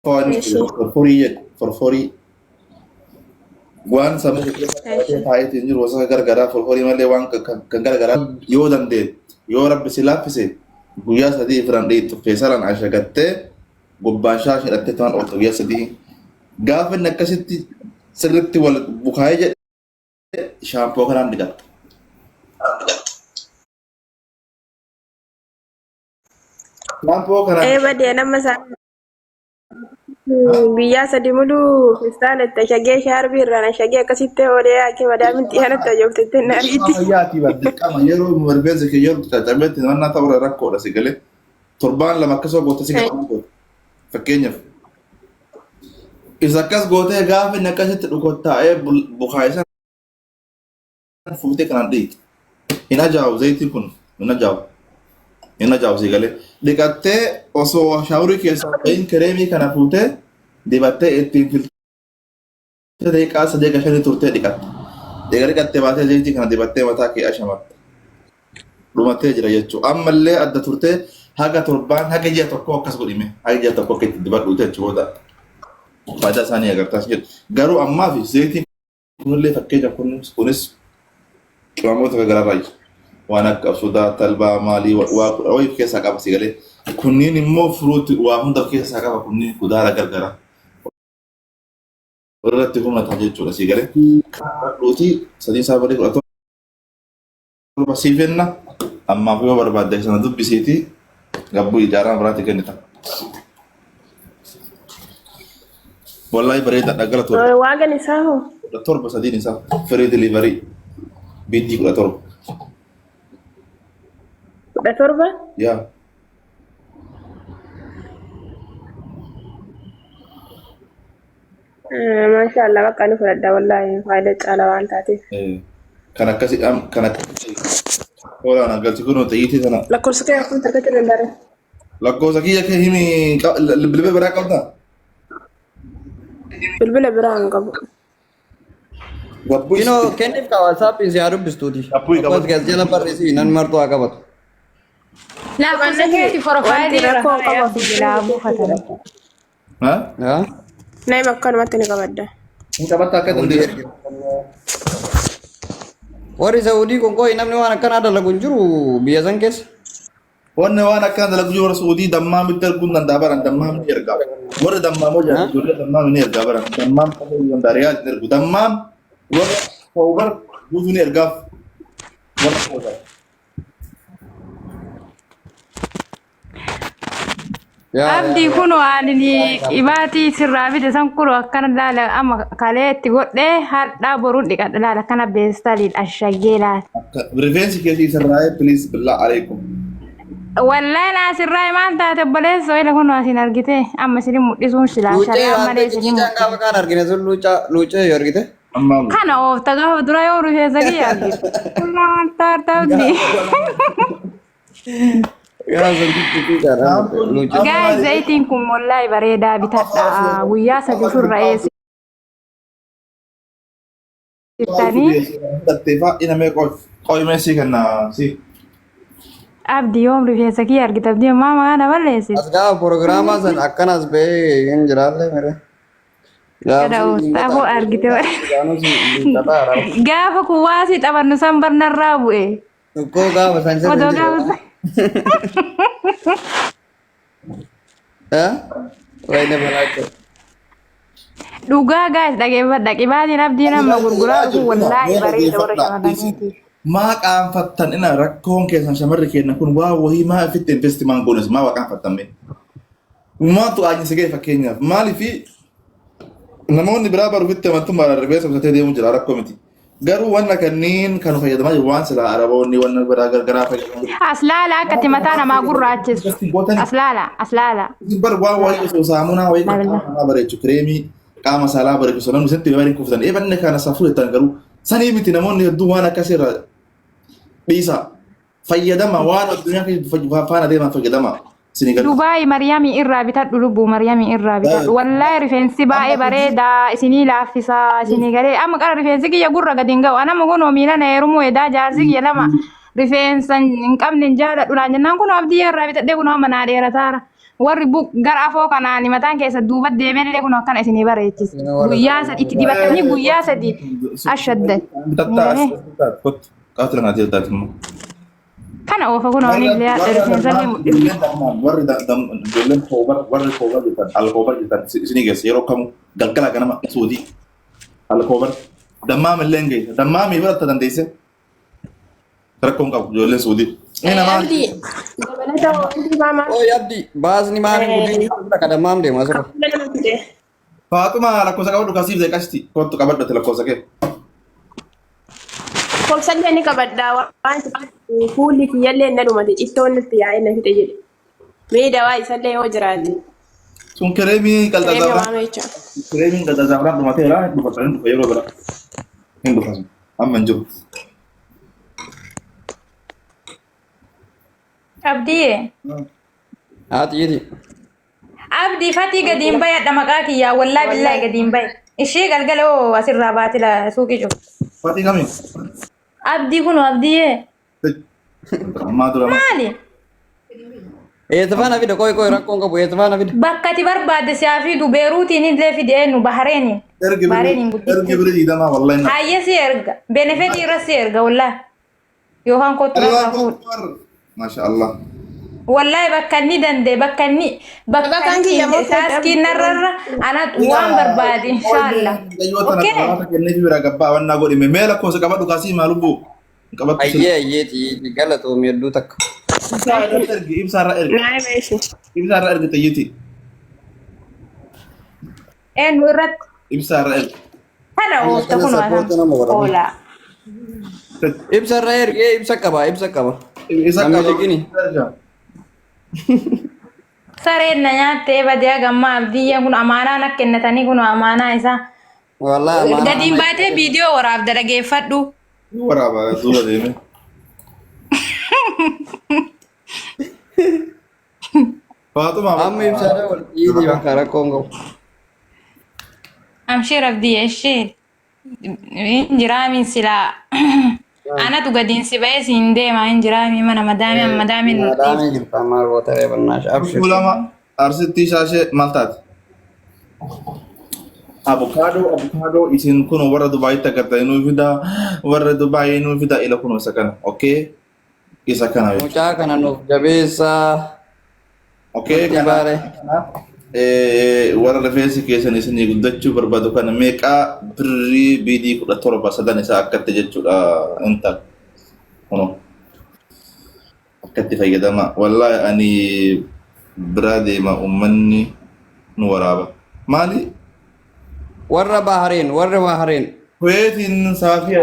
Waan Eshi. Forforii jedhu forforii waan sammuu kee keessa qabatee Eshi. taa'eetiin jiru gosa garagaraa forforii malee waan kan garagaraa yoo dandeette yoo rabbi si laaffise guyyaa 3 firan dhiittu feesalaan ashagattee gubbaan shaashii hidhattee tumaan oolta guyyaa 3 gaafa inni akkasitti sirriitti wal bukaa'ee jedhe shaampoo kanaan dhiqatta. Shaampoo kanaan Ee badee nama isaa guyyaa 3 muluu festaala itti ashagee shaarbii irraan ashagee akkasitti oolee akka madaamin xiyyaanatti ajooftetti na Dirqama ariiti. fayyaatii bar dirqama yeroo rifeensi kee yeroo caccabetti mannaa ta'uu rakkoodha si galee torbaan 2 akkasuma goote si galee goote fakkeenyaaf isa akkas gootee gaafa inni akkasitti dhukottaa'ee bukaa'e sana fuutee kanaan dhiqi. Hin ajaa'u zayitiin kun hin ajaa'u. Hin ajaa'u si galee. Dhiqattee osoo shaaworii keessaa bahin kireemii kana fuutee dibattee ittiin filtee daqiiqaa 3 ga 5 turtee dhiqatte. Eega dhiqattee baatee zayitii kana dibattee mataa kee ashamatta. Dhumattee jira jechuudha. Ammallee adda turtee haga torbaan haga ji'a tokkoo akkas godhime. Haga ji'a tokkoo akka itti dibadhu jechuudha booda. Faayidaa isaanii agartaas jedhu. Garuu ammaaf zayitiin kunillee fakkeenya kunis qimamoota garagaraa jira. Waan akka absuudaa, talbaa, maalii waa kudha wayii of keessaa qaba si galee. Kunniin immoo furuuti waa hunda of keessaa qaba kunniin kudaara gargaraa. Irratti humna ta'a jechuudha si galee. Dhuutii sadii isaa barii 17 siif kenna. Ammaaf yoo barbaadde sana dubbisiitii gabbuu ijaaraa biraatti kennita. Wallahi bareedaadha galatoomii. Waagan isaa hoo? 17 sadiin isaa free delivery BD 17. 17? Yaa. Maasha Allah bakka ni fudhadha wallaahi faayidaa caala waan taateef. Kan akkasii kan akkasii hoolaan galchi kun xiyyiitii sana. Lakkoofsa kee akkamitti argachuu danda'an? Lakkoofsa kiyya kee himi bilbila biraa qabdaa? Bilbila biraa hin qabu. Gabbuu Kinoo kenniif kaa WhatsApp si haa dubbistuuti. Gabbuu Tokkos qabatu. gas jala barreessi nan martuu haa qabatu. Lakkoofsa keeti Wanti porofaayilii irra rakkoo kaa'ee qabu abdii jalaa buufatame. Ha? Haa? Naima akkanumatti ni qabadda. Hin qabatta akka Saudii dandeessu. ergi. Warri Saudii kun qoyi namni waan akkanaa dalagu hin jiru biyya san keessa. Wanni waan akkaan dalagu jiru warra Suudii dammaam itti arguu hin danda'a baran dammaam ni ergaa. Warri dammaam hojii Ha? ijoollee dammaam ni ergaa baran dammaam ta'uu hin danda'a riyaad ni ergu dammaam warra Koobar guutuu ni ergaaf warra Koobar. Yaa yaa Abdii yaa. kun waan inni qibaatii sirraa fide san kun akkana laala amma kalee itti godhee har'aa boruun dhiqadha laala akkana beestaliin ashaggee laala. Akka rifeensi keessi sirraa'ee please billaa alaikum. Wallahi naa sirraa maal taate obboleessoo ila kun asiin argite amma isin mul'isuun silaa Luuccee shari'aa waan malee ta'e isin ciciicaan mul'isu. gaafa kaan argine sun luuccaa luuccee yoo argite. Amma Kana oofta gaafa dura yoo rifeensa kiyya argite. Kullaa maal taate abdii. Gaafa sun ciciicaan Shaampoon luuccee. amma Gaa'is maali? zayitiin kun wallahi bareedaa Amma bitadha. Guyyaa 3 ofirra eessitanii. Fudhattee fa'aa inamee qo'imee sii kenna si. Abdi yoom rifeensa kiyya argite abdii ammaa maqaa na balleessite. As gaafa proogiraamaa san akkanas ba'ee hin jiraallee mire. Kana Gaafsi ooftaa koo argite. Gaafa Gaafa kuwaasii taphannu san barnarraa bu'e. Tokkoo gaafa san sirri Odoo hin gaafa jiru. san. Eh? Wayne balaachoo. Dhugaa gaa'is dhageeffadha. Qibaatiin abdii Ani nama maal gurguraa jedhaa dhufu jiru ina wallaahi mee bareeda warra dhaggeeffadhaa isin shamarraniitiif. maa qaanfattan ina rakkoon keessan shamarri keenya kun waa wahii maa ofitti investi maan goones maa waa qaanfattan mee maatu aanyisa ga'e fakkeenyaaf maaliifi namoonni biraa baru ofitti amantummaadhaan rifeensa kutatee deemuu jira rakkoo miti Garuu wanna kanniin kan fayyadamaa jiru waan silaa Araboonni wanna biraa gargaraa fayyadamaa jiru. As laala akka itti mataa namaa gurraachisu. Investi gootanii As laala, as laala. isin bar waan wayii osoo saamunaa wayii kan Laala. qaama namaa bareechu kireemii qaama saalaa bareechu osoo namni isinitti bareechu kuftan eebanne kana safuu jettan garuu sanii miti namoonni hedduun waan akkasii irraa dhiisaa. Fayyadama waan addunyaa keessa faana deeman fayyadama. Isinii gala. Dubaay Mariyamii irraa bitadhu lubbuu Mariyamii irraa bitadhu. Wallaahi rifeensi baay'ee bareeda isinii laaffisaa isinii galee amma qara rifeensi kiyya gurra gadi hin ga'u. Anama kunoo miila na heerumuu edaa jaarsi kiyya lama rifeensa hin qabne hin jaaladhu naan jennaan kunoo abdii irraa bitadhee kunoo amma naa dheerataara. Warri gara afoo kanaan mataan keessa duuba deemellee kun akkana isinii bareechisa. Guyyaa sadi itti dibatanii guyyaa sadi ashaddan. Bitattaa as taate kottu. Qaatila naa taate immoo. Kana oofa kun oonillee haadha rifeensallee mul'isa. Warri ijoolleen koobar warri koobar jettan alkoobar jettan isinii geessa yeroo kamuu galgala ganama suutii alkoobar dammaam illee hin geessa dammaamii biratta dandeesse rakkoon qabu ijoolleen suutii. Inni namaa Abdii dabalata wanti maamaa Ooy Abdi baasni maaliif guddin kadhammaam deema asirra. fuula nama fide. Faaxuma lakkoofsa qabadhu kasiif ta'e qashti kottu qabadhu lakkoofsa kee. Koksallee ni qabadhaa waan fuulli kiyyallee na dhumate cittoon natti yaa'ee na fixe jedhe. Mee dawaa isallee yoo jiraate. Sun kireemii Kireemii qalxaxaafraan waamee jechuudha. kireemiin qalxaxaafraan dhumateera hin dhufa hin dhufa yeroo bira hin dhufa sun amma hin jiru. Abdiyyee. Haa xiyyiiti. Abdii fatii gadi hin bayadha maqaa kiyyaa wallaahi billaahi gadi hin baye. Ishee galgala hoo asirraa baate la suuqii cufu. Fatii kamii? Abdii kun abdiyyee. Ammaa dura Maali? Eessa na fida qoy qoy rakkoon qabu eessa na fida. Bakka ati barbaadde si'aa fidu Beeruutiin illee fide eenyu Bahareeniin. ergi Bahareeniin birrii ergi gudditti. birrii diidamaa wallahi na. Hayyee si erga. Benefetii irra si erga wallaahi. Yookaan kottu irraa Allahu fuudhu. akbar. Masha Allah. Wallaahi bakka inni danda'e bakka inni bakka Bakka kiyya moo inni taaskiin narrarra ana waan barbaade inshaallah. Okee. Kenneefi bira gabbaa wannaa godhime mee lakkoofsa qabadhu kaasii maa lubbuu qabadhu Ayyee ayyee xiyyiiti galatoomii hedduu takka. ibsaa irra ergi ibsaa irra ergi Naa meeshi. ibsaa irra ergi xiyyiiti Eenyu irratti ibsaa irra ergi. kana oofta Kana kun sappoortii nama godhama. oolaa. Ibsa irra ergee ibsa qaba ibsa qaba. Isa Namni qaba. liqini. Sareen na nyaattee badee hagammaa abdiyyeen kun amaanaa na kennatanii kun amaanaa isaa. Wallaahi amaanaa. Gadiin baatee viidiyoo waraabda dhageeffadhu. Waraabaa duuba deeme. Faaxuma. Amma ibsaadha wal xiyyiiti bakka rakkoon qabu. Amshiir abdiyyee ishee hin jiraamiin silaa. Anatu gadiin si ba'ee siin deema hin jiraamiin mana madaamii madaamiin nu dhiifte. Madaamii jirta maal goota reebannaa abshir. Lama arsitti shaashee maal taate? Abukaadoo abukaadoo isin kun warra Dubaayitti agartanii nuu fida warra Dubaayii nuu fida ila kun isa kana okee isa kana jechuudha. Mucaa kana nuuf jabeessaa. Okee Nutti kana baare. warra rifeensi keessan isinii guddachuu barbaadu kana meeqaa birrii biidii 17 sadan isaa akkatti jechuudha intal kunoo akkatti fayyadama wallaahi ani biraa deema uummanni nu waraaba maali Warra Bahareen warra Bahareen. Kuweetiin saafii